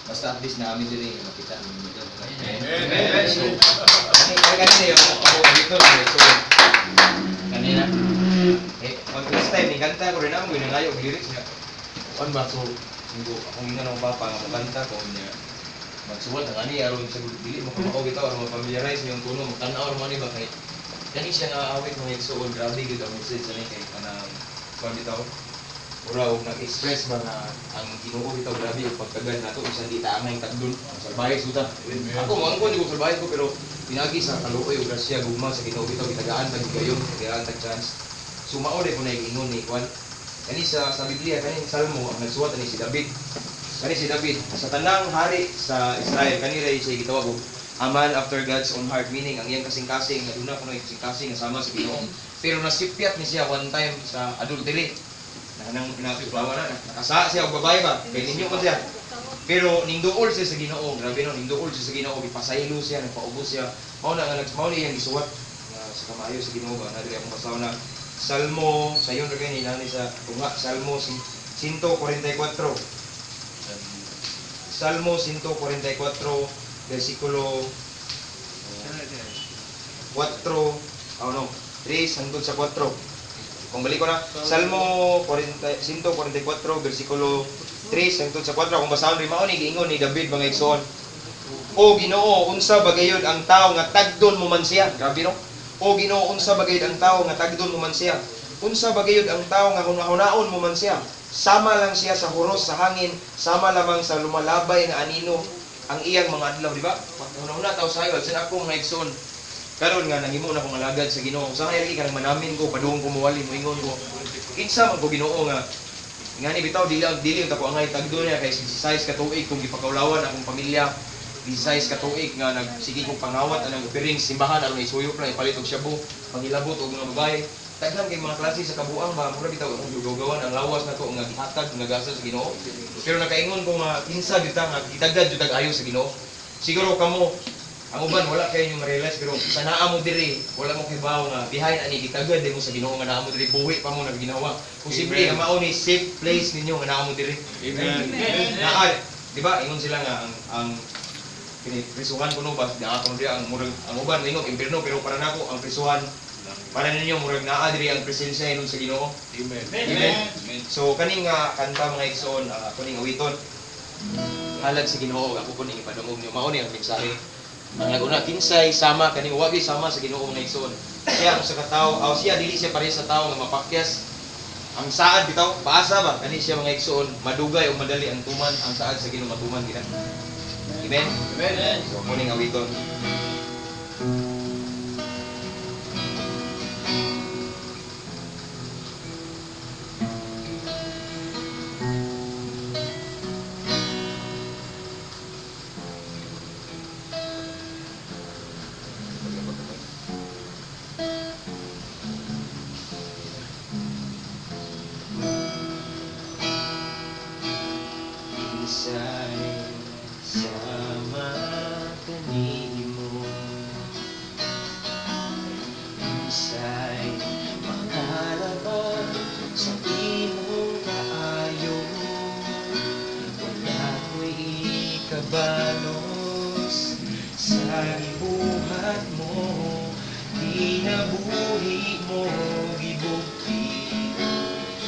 Basta at least naami diri nga makita ninyo. Amen. So, kani kani yung ako dito so kanina eh pag last time ni kanta ko rin ako nangayo og lyrics niya. Kuan ba, so singgo akong ingon akong papa nga mokanta ko niya, magsuwat ang ani aron sa dili mo kamao bitaw, aron ma-familiarize niyong tono, magtan-aw ra man ni ba, kay kani siya nga awit, mga igsuon, grabe gyud ang message ani, kay kanang kuan bitaw, mura og nag-express ba nga ang Ginoo bitaw grabe og pagtagan nato bisan di ta angay tagdon, salbahe suta. Ako mo angkon ko salbahe ko, pero pinagi sa kaluoy ug grasya, gugma sa Ginoo bitaw, gitagaan tag higayon, gitagaan tag chance. So mao ko na ingon ni kuan kani sa Biblia, kaning Salmo, ang nagsuwat ani si David. Kani si David, sa tanang hari sa Israel, kani ray siya gitawag og a man after God's own heart, meaning ang iyang kasing-kasing nga duna kuno kasing-kasing nga sama sa Ginoo. Pero nasipyat ni siya one time sa adultery. Na nang napiplawa na, nakasa siya og babae ba, kay ninyo man siya. Pero ningduol siya sa Ginoo, grabe no, ningduol siya sa Ginoo, gipasaylo siya, nagpaubos siya. Mao na nga mao ni iyang gisuwat nga sa kamayo sa Ginoo ba, na diri akong basahon na Salmo, sayon ra kay ni nani sa tunga, Salmo 144. Salmo 144, versikulo 4, oh no, 3 hangtod sa 4. Kung balik ko na, Salmo 40, 144, versikulo 3 hangtod sa 4. Kung basahon rin, mao ni giingon ni David, mga igsoon. O Ginoo, unsa ba gayud ang tawo nga tagdon mo man siya? Grabe no? O Ginoo, unsa ba gayud ang tawo nga tagdon mo man siya? Unsa ba gayud ang tawo nga hunahunaon mo man siya? Sama lang siya sa huros sa hangin, sama lamang sa lumalabay nga anino ang iyang mga adlaw, di ba? Hunahuna taw sayo, sa ako mga igsoon. Karon nga nahimo na akong alagad sa Ginoo. Usahay lagi kanang manamin ko, padung ko muwali, moingon ko. Kinsa man ko Ginoo nga ngani bitaw, dili dili ta ko angay tagdo niya, kay 16 ka tuig kung gipakaulawan akong pamilya. 16 ka tuig nga nagsige kong pangawat anang offering simbahan aron isuyop lang ipalit og shabu, pangilabot og mga babae. Daghan kay mga klase sa kabuang ba, mura bitaw akong gugawgawan ang lawas nako nga gihatag nga gasa sa Ginoo. Pero nakaingon ko nga kinsa gyud ta nga gitagad jud tag ayo sa Ginoo. Siguro kamo ang uban wala kayo nyo ma-realize, pero sa naa mo diri wala mo kibaw nga behind ani gitagad mo sa Ginoo nga naa mo diri, buhi pa mo naginawa. Posible nga mao ni safe place ninyo nga naa mo diri. Amen. Naa, di ba? Ingon sila nga ang prisuhan kuno ba, naa kuno diri ang murag ang uban ingon impierno, pero para nako ang prisuhan para ninyo murag naa diri ang presensya hinon sa Ginoo. Amen. Amen. So kaning nga kanta, mga igsoon, ako ning awiton. Halad sa Ginoo, ako po ning ipadungog niyo, mao ni ang mensahe. Ang naguna kinsay sama kaning wagi sama sa Ginoo, mga igsoon. Siya ang sa katawo, aw siya dili siya pareha sa tawo nga mapakyas. Ang saad bitaw, paasa ba kani siya, mga igsoon, madugay o madali ang tuman, ang saad sa Ginoo matuman gina. Amen. Amen. So ako ning awiton. Kinsay sama kanimo, kinsay makalabang sa imong kaayo? Wala ko'y ikabalos sa gibuhat mo, kinabuhi mo gibugti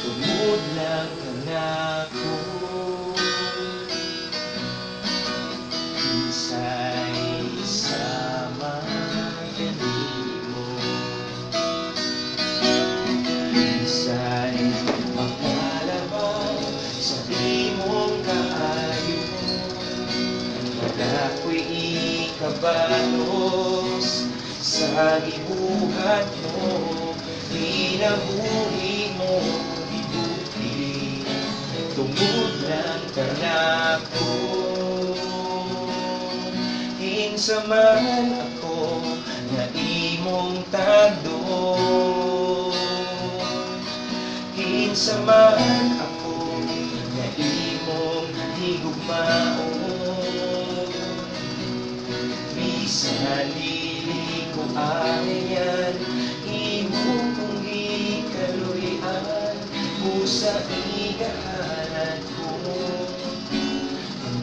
tungod lang kanako. Kinsay sama kanimo, kinsay makalabang sa imong kaayo? Wala ko'y ikabalos sa gibuhat mo, kinabuhi mo gibugti tungod lang kanako. Kinsa man ako nga imong tagdon? Kinsa man ako nga imong higugmaon? Bisan dili ko angayan, imo kong gikaluy-an, busa igahalad ko. Ang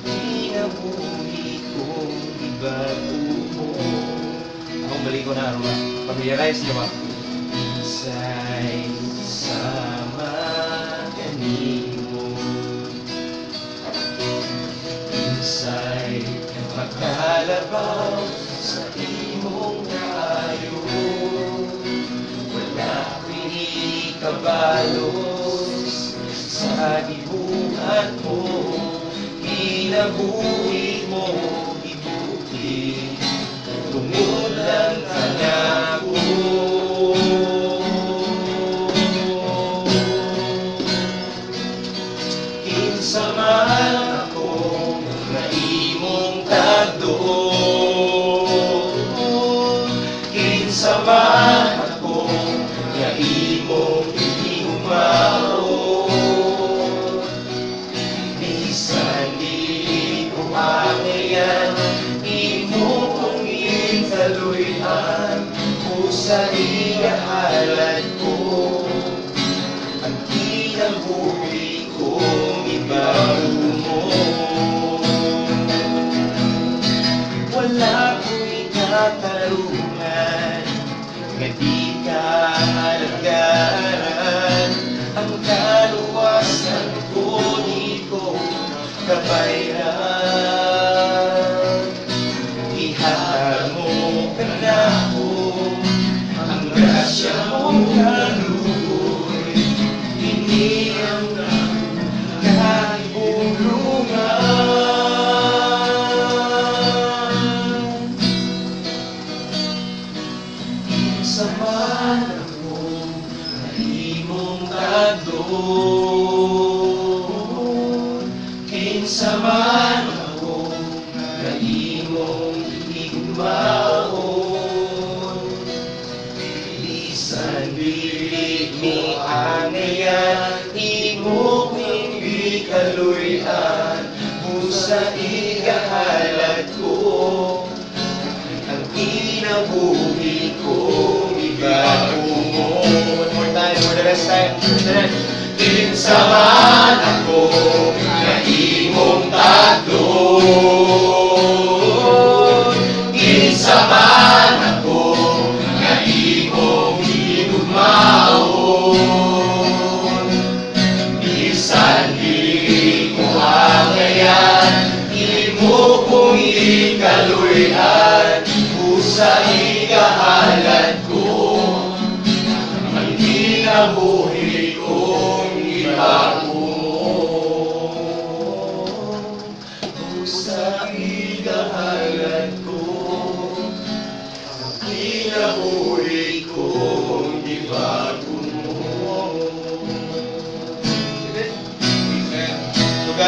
Ibago mo. Akong balik ko na, aron familiarize niyo ba? Kinsay sama kanimo, kinsay makalabaw sa imong kaayo? Wala ko'y kabalos sa gibuhat mo. Kinabuhi mo gibuhi tungod lang kanako. Kinsa man ako nga imong tagdoon, kinsa man ako nga imong higugmaon? Bisan dili ko angayan, imo kong gikaluy-an. Busa igahalad ko ang kinabuhi kong ibago mo. Wala ko'y katarungan nga di ka alagaran. Ang kaluwasan ko di ko kabayran. Ihatag mo kanako ang grasya mong kaluoy. Ini ang kahibulungan. Kinsa man ako nga imong tagdoon, kinsa man ako nga imong higugmaon? Bisan dili mi angayan, imo king gikaluy-an. Busa igahalad ko ang kinabuhi kong ibago mo. One more time, for the last time. Tanan. Kinsa man ako nga imong tagdoon, kinsa man ako nga imong higugmaon? Bisan di ko angayan, imo kong ikaluy-an. Busa igahalad ko ang kinabuhi kong ibago mo. Busa igahalad ko ang kinabuhi kong ibago.